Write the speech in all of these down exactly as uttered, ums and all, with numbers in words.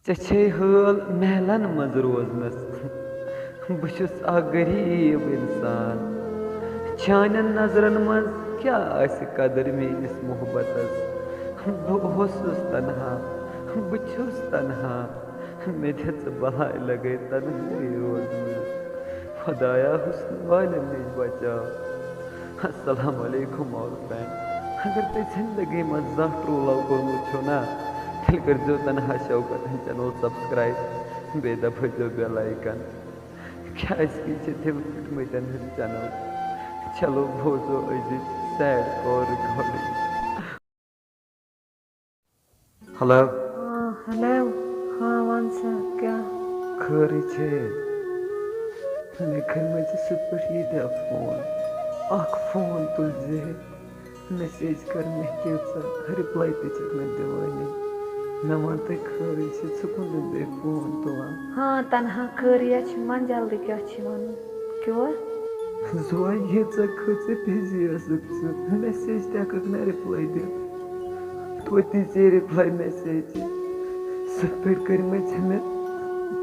ژےٚ چھے حٲل محلن منٛز روزنس۔ بہٕ چھُس اکھ غریٖب انسان۔ چانٮ۪ن نظرن منٛز کیٛاہ آسہِ قدر میٲنِس محبتس؟ بہٕ اوسُس تنہا، بہٕ چھُس تنہا۔ مےٚ دِ ژٕ بلاے لگے تنہٲیی روزنس۔ خدایا، حسن والٮ۪ن نِش بچاو۔ السلام علیکم all friend۔ اگر تُہۍ زندگی منٛز زانٛہہ true love کوٚرمُت چھُو نا، تیٚلہِ کٔرۍزیو تنہا شوکتن channel subscribe، بیٚیہِ دبٲیزیو bell icon، کیٛازِ کہِ یہِ چھِ دِل پھٕٹمٕتٮ۪ن ہٕنٛز channel۔ چلو بوزو أزِچ sad core recording۔ ہیلو۔ آ، ہیلو۔ ہاں، وَن سا، کیٛاہ؟ خٲرٕے چھے؟ مےٚ کٔرۍ مےٚ ژےٚ سۭتۍ پٲٹھۍ ییٖتیٛاہ فون۔ اکھ فون تُلۍ زِ ہے، message کٔر مےٚ تیٖژاہ، reply تہِ چھَکھ نہٕ دِوٲنی۔ مےٚ وَن تہٕ خٲرٕے چھِ، ژٕ کُنہِ دۄہ بیٚیہِ فون تُلان؟ ہاں، تنہا خٲرٕے چھِ، وَن جلدی کیٛاہ چھِ وَنُن؟ کیٛاہ؟ زوے ییٖژاہ کھٔژ ژٕ busy ٲسٕکھ ژٕ، message تہِ ہٮ۪کَکھ نہٕ reply دِتھ۔ توتہِ ژےٚ reply message۔ سُہ پٮ۪ٹھ کٔرۍ مےٚ ژےٚ مےٚ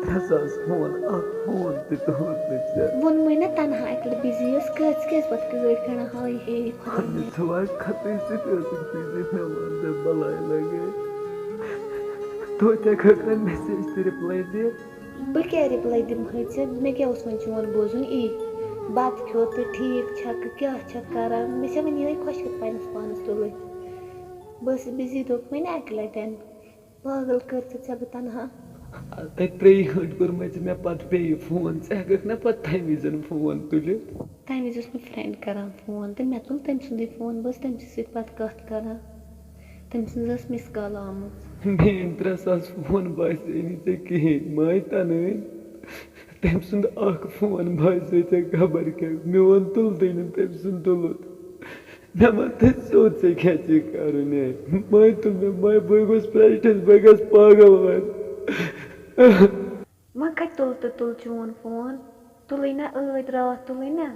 ترٛےٚ ساس فون، اکھ فون تہِ تُلُتھ نہٕ ژےٚ۔ ووٚنمَے نہ تنہا اَکہِ لَٹہِ busy ٲس، کٔژ کیٛازِ پَتہٕ کٔرۍ کھڑا ہاے ہے خۄداے۔ اَہَنہِ ژٕ وَن کھَتٕے سۭتۍ ٲسٕکھ busy، مےٚ وَن تہٕ بَلاے لَگے۔ توتہِ ہٮ۪کَکھ نہٕ message تہِ reply دِتھ۔ بہٕ کیٛاہ reply دِمہٕ ہے ژےٚ؟ مےٚ کیٛاہ اوس وۄنۍ چون بوزُن یی؟ بَتہٕ کھیوٚتہٕ، ٹھیٖک چھَکہٕ، کیٛاہ چھَکھ کَران؟ مےٚ چھےٚ وۄنۍ یِہوٚے خۄش کَتھ پنٛنِس پانَس تُلٕنۍ۔ بہٕ ٲسٕس busy، دوٚپ وۄنۍ اَکہِ لَٹٮ۪ن۔ پاگل کٔرتھٕ ژےٚ بہٕ تنہا۔ تَتہِ ترٛیٚیہِ گھٲنٹہٕ کوٚر مےٚ ژےٚ مےٚ پَتہٕ بیٚیہِ فون، ژٕ ہٮ۪کَکھ نا پَتہٕ تَمہِ وِزٮ۪ن فون تُلِتھ؟ تَمہِ وِزِ اوس مےٚ friend کَران فون تہٕ مےٚ تُل تٔمۍ سُنٛدُے فون، بہٕ ٲسٕس تٔمۍ سٕے سۭتۍ پَتہٕ کَتھ کَران۔ تٔمۍ سٕنٛز ٲس miss call آمٕژ۔ میٛٲنۍ ترٛےٚ ساس فون باسے نہٕ ژےٚ کِہیٖنۍ، ماے تَنہٕ تٔمۍ سُنٛد اکھ فون باسیو ژےٚ خبر کیٛاہ، میون تُلتُے نہٕ تٔمۍ سُنٛد تُلُتھ۔ مےٚ وَن تہٕ سیوٚد ژےٚ کیٛاہ چھے کَرُن ہے؟ ماے تُل مےٚ، ماے بہٕ گوس پرٛیشرَس، بہٕ گژھٕ پاگل وۄنۍ۔ وۄنۍ کَتہِ تُل تہٕ تُل چون فون؟ تُلٕے نہ ٲدۍ راتھ، تُلٕے نہ۔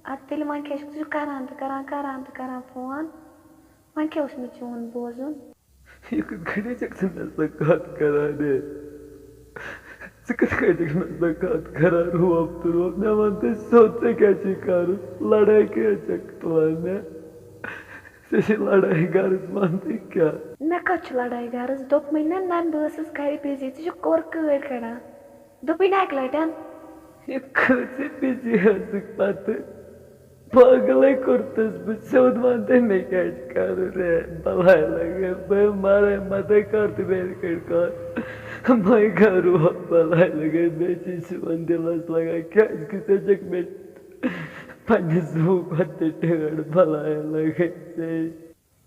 اَدٕ تیٚلہِ وۄنۍ کیٛاہ چھُکھ ژٕ کَران تہٕ کَران، کَران تہٕ کَران فون؟ وۄنۍ کیٛاہ اوس مےٚ چون بوزُن؟ یہِ کِتھ کٔنۍ چھَکھ ژٕ مےٚ سۭتۍ کَتھ کَران ہے؟ ژٕ کِتھ کٔنۍ چھَکھ مےٚ سۭتۍ کَتھ کَران، روب تہٕ روب؟ مےٚ وَن تہٕ سیوٚد، ژےٚ کیٛاہ چھُے کَرُن؟ لَڑٲے کیٛاہ چھَکھ تُلان مےٚ؟ ژےٚ چھِ لَڑٲے غرض، وَن تہٕ کیٛاہ؟ مےٚ کَتھ چھِ لَڑٲے غرض؟ دوٚپمَے نہ، نہ، بہٕ ٲسٕس گَرِ busy، ژٕ چھُکھ کورٕ کٲڑۍ کَڑان۔ دوٚپُے نہ اَکہِ لَٹٮ۪ن۔ ہے، کھٔژ ژٕ busy ٲسٕکھ پَتہٕ؟ پاگلے کوٚرتُس بہٕ، سیوٚد وَن تہٕ مےٚ کیٛاہ چھُ کَرُن ہے؟ بَلاے لَگے، بہٕ مَرے مَتے کَر تہٕ میٛانہِ کٔرۍ کَتھ۔ مَے کَرو، بَلاے لَگے، مےٚ چھِ سیوٚن دِلَس لَگان، کیٛازِکہِ ژےٚ چھَکھ مےٚ پنٛنہِ زُوٕ کھۄتہٕ تہِ ٹٲٹھ، بَلاے لَگے ژےٚ۔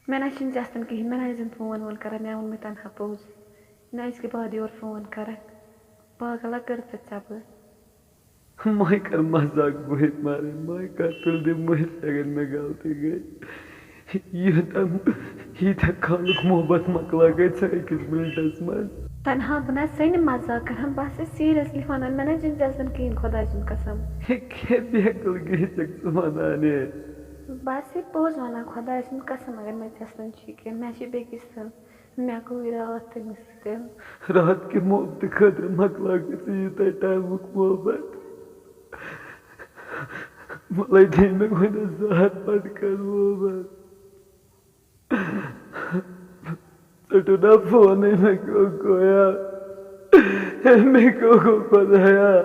مےٚ نہ چھُنہٕ ژےٚ سۭتۍ کِہیٖنۍ، مےٚ نہ ٲسۍ زَن فون وون کَران، مےٚ ووٚن مےٚ تنہا پوٚز۔ مےٚ ٲسۍ کہِ بعد یورٕ فون کَرَکھ۔ پاگلا کٔرتھٕ ژےٚ بہٕ؟ مَے کَر مَزاق، بہٕ ہے مَرٕ، مَے کَر تُلۍ دِ مٔرِتھ اگر مےٚ غلطی گٔے۔ یوٗتاہ، ییٖتیٛاہ کالُک محبت مۄکلاو گٔے ژٕ أکِس مِنٹَس منٛز۔ تنہا بہٕ نہ سٲنۍ مَزاق کَران، بہٕ ہسا seriously وَنان، مےٚ نہ چھُنہٕ ژےٚ سۭتۍ کِہیٖنۍ، خۄداے سُنٛد قسم۔ ہے، کیٛاہ بیقل گٔے ژٕ وَنان ہے؟ بہٕ ہسا پوٚز وَنان، خۄداے سُنٛد قسم، اگر مےٚ ژےٚ سۭتۍ چھُ یہِ کینٛہہ، مےٚ چھِ بیٚکِس سۭتۍ، مےٚ گوٚو یہِ راتھ تٔمِس سۭتۍ۔ راتھ کہِ محبتہٕ خٲطرٕ مۄکلاو گٔے ژٕ یوٗتاہ ٹایمُک محبت۔ وَلَے دے مےٚ گۄڈٕنٮ۪تھ زٕ ہَتھ، پَتہٕ کَر محبت۔ ژٔٹِو نا فونٕے، مےٚ کیٛاہ گوٚیا؟ مےٚ کیٛاہ گوٚو خۄدایا؟